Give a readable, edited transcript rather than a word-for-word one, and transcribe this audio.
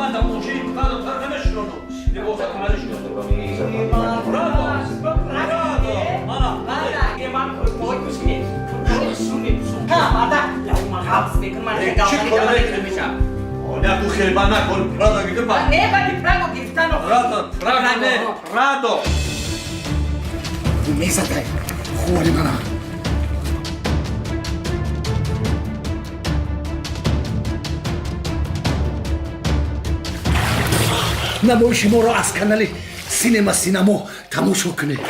Ман дар мошини Прадо тара намешинонам. Либоса намешинонам. Прадо! Прадо! Мана! Чӣ кор мекунӣ? Оля, ту хелба накун, Прадо гирифта. Не, бади Праго гирифтано. Прадо, Прадо не, Прадо. Мезадай, хӯри мана. Намоиши моро аз канали Синема Синамо тамошо кунед.